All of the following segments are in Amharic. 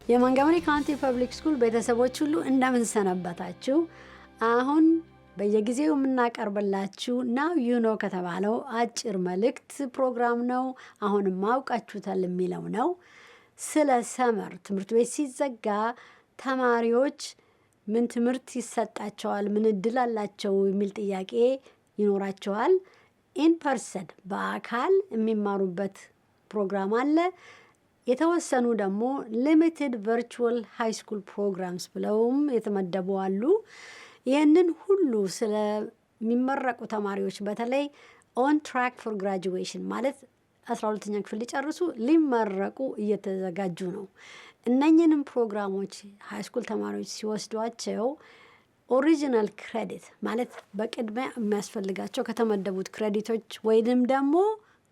የ Montgomery County Public School ቤተሰቦች ሁሉ እንደምን ሰነበታችሁ? አሁን በየጊዜው የምናቀርብላችሁ Now You Know ከተባለው አጭር መልእክት ፕሮግራም ነው። አሁንም አውቃችሁታል የሚለው ነው። ስለ summer ትምህርት ቤት ሲዘጋ ተማሪዎች ምን ትምህርት ይሰጣቸዋል፣ ምን እድል አላቸው የሚል ጥያቄ ይኖራቸዋል። In person በአካል የሚማሩበት ፕሮግራም አለ። የተወሰኑ ደግሞ limited virtual high school programs ብለውም የተመደቡ አሉ። ይህንን ሁሉ ስለሚመረቁ ተማሪዎች፣ በተለይ on track for graduation ማለት 12ኛ ክፍል ሊጨርሱ ሊመረቁ እየተዘጋጁ ነው። እነኝንም ፕሮግራሞች high school ተማሪዎች ሲወስዷቸው original credit ማለት በቅድሚያ የሚያስፈልጋቸው ከተመደቡት credit ኦች ወይንም ደግሞ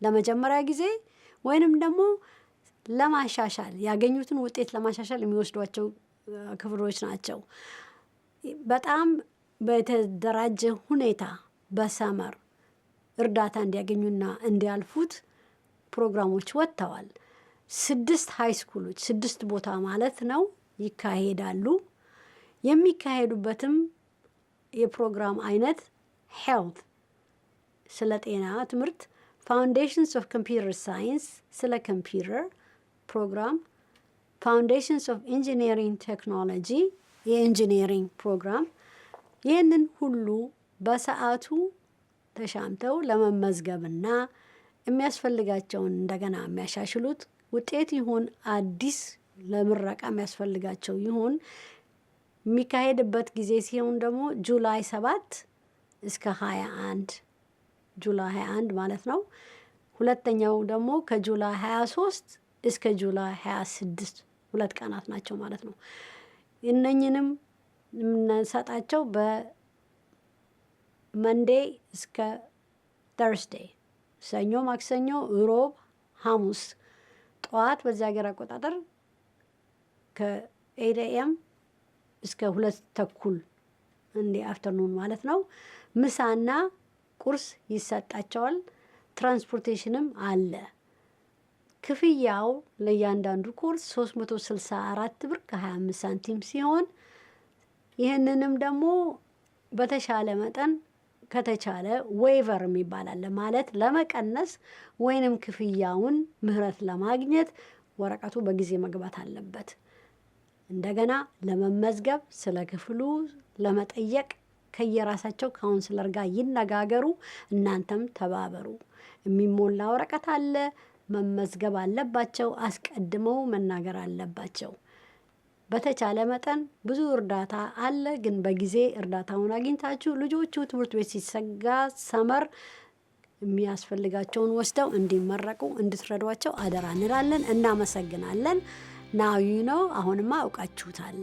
ለመጀመሪያ ጊዜ ወይንም ደግሞ ለማሻሻል፣ ያገኙትን ውጤት ለማሻሻል የሚወስዷቸው ክፍሎች ናቸው። በጣም በተደራጀ ሁኔታ በ summer እርዳታ እንዲያገኙና እንዲያልፉት ፕሮግራሞች ወጥተዋል። ስድስት high school ኦች፣ ስድስት ቦታ ማለት ነው፣ ይካሄዳሉ። የሚካሄዱበትም የፕሮግራም አይነት health ስለ ጤና ትምህርት፣ foundations of computer science ስለ ኮምፒውተር ፕሮግራም፣ foundations of engineering technology የ engineering ፕሮግራም። ይህንን ሁሉ በሰዓቱ ተሻምተው ለመመዝገብና የሚያስፈልጋቸውን እንደገና የሚያሻሽሉት ውጤት ይሁን አዲስ ለምረቃ የሚያስፈልጋቸው ይሁን፣ የሚካሄድበት ጊዜ ሲሆን ደግሞ July 7 እስከ 21፣ July 21 ማለት ነው። ሁለተኛው ደግሞ ከ July 23 እስከ July 26፣ 2 ቀናት ናቸው ማለት ነው። እነኝንም የምንሰጣቸው በ Monday እስከ Thursday፣ ሰኞ፣ ማክሰኞ፣ ሮብ፣ ሐሙስ ጠዋት በዚህ ሀገር አቆጣጠር ከ 8 a.m. እስከ 2:30 in the afternoon ማለት ነው። ምሳና ቁርስ ይሰጣቸዋል። Transportation ም አለ። ክፍያው ለእያንዳንዱ ኮርስ 364 ብር ከ25 ሳንቲም ሲሆን ይህንንም ደግሞ በተሻለ መጠን ከተቻለ waiver የሚባል አለ። ማለት ለመቀነስ ወይንም ክፍያውን ምህረት ለማግኘት ወረቀቱ በጊዜ መግባት አለበት። እንደገና ለመመዝገብ፣ ስለ ክፍሉ ለመጠየቅ ከየራሳቸው counselor ጋር ይነጋገሩ። እናንተም ተባበሩ። የሚሞላ ወረቀት አለ፣ መመዝገብ አለባቸው። አስቀድመው መናገር አለባቸው። በተቻለ መጠን ብዙ እርዳታ አለ፣ ግን በጊዜ እርዳታውን አግኝታችሁ ልጆቹ ትምህርት ቤት ሲዘጋ summer የሚያስፈልጋቸውን ወስደው እንዲመረቁ እንድትረዷቸው አደራ እንላለን። እናመሰግናለን። Now you know። አሁንማ አውቃችሁታል።